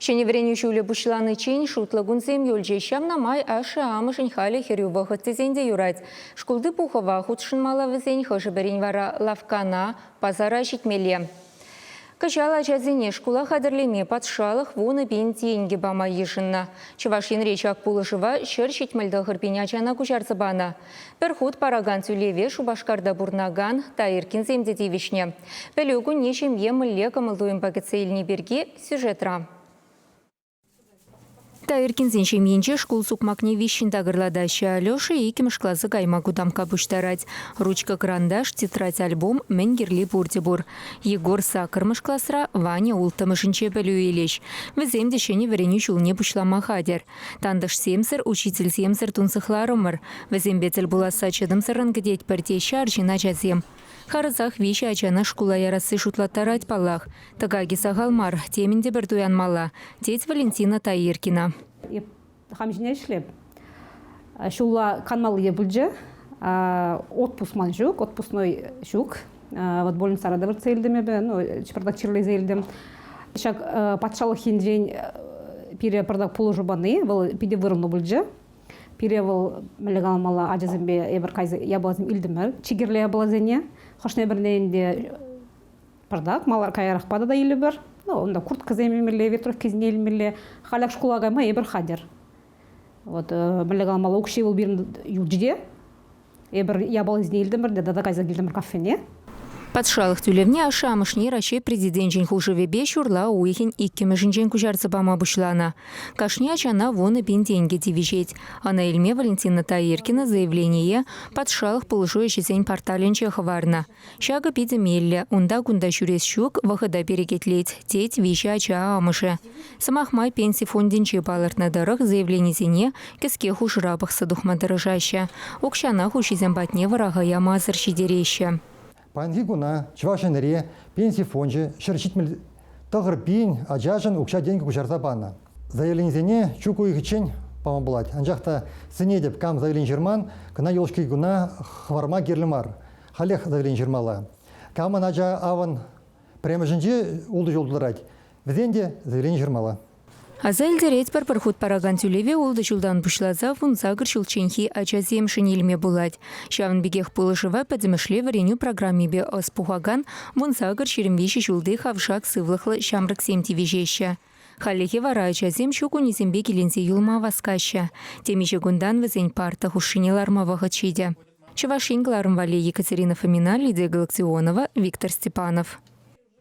Ҫӗнӗ вӗренӳ ҫулӗ пуҫланиччен шутлӑ кунсем юлчӗҫ. Ҫавна май ашшӗ-амӑшӗн халӗ хӗрӳ вӑхӑт тесен те юрать. Шкулти пухӑва хутшӑнмалла вӗсен, хӑшӗ-пӗрин вара лавккана, пасара ҫитмелле. Кӑҫал ачасене шкула хатӗрлеме патшалӑх 10 000 тенкӗ пама йышӑннӑ. Чӑваш Енре ҫак пулӑшӑва 179 000 ачана куҫарса панӑ. Пӗр хут паракан тӳлеве Шупашкарта пурӑнакан Таиркинсем те тивӗҫнӗ. Пӗлӳ кунне ҫемье мӗнле кӑмӑл-туйӑмпа кӗтсе илни пирки сюжетра. Таиркинсен ҫемйинче шкул сукмакне виҫҫӗн такӑрлатаҫҫӗ. Алеша иккӗмӗш класа кайма кутамкка пуҫтарать. Ручка-кӑранташ, тетрадь-альбом мӗн кирли пурте пур. Егор саккӑрмӗш класра, Ваня улттӑмӗшӗнче пӗлӳ илӗҫ. Вӗсем те ҫӗнӗ вӗренӳ ҫулне пуҫлама хатӗр. Тантӑшсемсӗр, учительсемсӗр тунсӑхларӑмӑр. Вӗсемпе тӗл пуласса чӑтӑмсӑррӑн кӗтетпӗр, теҫҫӗ арҫын ачасем. Харӑсах виҫӗ ачана шкула ярасси шутлаттарать паллах. Тӑкакӗ сахал мар, темӗн те пӗр туянмалла, тет Валентина Таиркина. Эп хам ҫине ӗҫлеп. Ҫулла канмалли пулчӗ. Отпуск ман ҫук, отпускной ҫук. Вот больницара та выртса илтӗм эпӗ, ну, пӑртак чирлесе илтӗм. Ҫак патшалӑх енчен пире пӑртак пулӑшу пани, вӑл питӗ вырӑнлӑ пулчӗ. Пире вӑл, мӗнле каламалла, ачасемпе эпир кайса япаласем илтӗмӗр, чи кирлӗ япаласене. Хӑшне-пӗрне ӗнтӗ пӑртак мала каярахпа та илӗпӗр. Ну, унта курткӑсем илмелле, ветровкисене илмелле. Халех шкула кайма эпир хатӗр. Вот, мӗнле каламалла, укҫи вӑл пирӗн юлчӗ те. Эпир япалисене илтӗмӗр те тата кайса килтӗмӗр кафене. Патшалӑх тӳлевне ашшӗ-амӑшне Раҫҫей Президенчӗн хушӑвӗпе ҫурла уйӑхӗн иккӗмӗшӗнчен куҫарса пама пуҫланӑ. Кашни ачана 10 000 тенкӗ тивӗҫет. Ӑна илме Валентина Таиркина заявление патшалӑх пулӑшу ӗҫӗсен порталӗнче хӑварнӑ. Ҫакӑ питӗ меллӗ, унта-кунта ҫӳрес ҫук, вӑхӑта перекетлет, тет виҫӗ ача амӑшӗ. Сӑмах май, пенси фондӗнче палӑртнӑ тӑрӑх заявленисене кӗске хушӑра пӑхса тухма тӑрӑшаҫҫӗ. Укҫана хуҫисем патне вӑраха ямасӑр ҫитереҫҫӗ. Паянхи куна Чӑваш Енре пенси фончӗ 179 000 ачашӑн укҫа-тенкӗ куҫарса панӑ. Заявленисене чӳк уйӑхӗччен пама пулать. Анчах та сӗнетӗп, кам заявлени ҫырман, кӑна юлашки куна хӑварма кирлӗ мар. Халех заявлени ҫырмалла. Камӑн ача авӑн пӗрремӗшӗнче ултӑ ҫул тӑрать, вӗсен те заявлени ҫырмалла. Аса илтеретпӗр, пӗр хут паракан тӳлеве ултӑ ҫултан пуҫласа 18 ҫулчченхи ачасемшӗн илме пулать. Ҫавӑн пекех пулӑшӑва пӗтӗмӗшле вӗренӳ программипе ӑс пухакан 18-23 ҫулти хавшак сывлӑхлӑ ҫамрӑксем тивӗҫеҫҫӗ. Хальлӗхе вара ачасем ҫу кунӗсемпе киленсе юлма васкаҫҫӗ. Темиҫе кунтан вӗсен парта хушшине ларма вӑхӑт ҫитӗ. Чӑваш Ен кӑларӑм валли Екатерина Фомина, Лидия Галактионова, Виктор Степанов.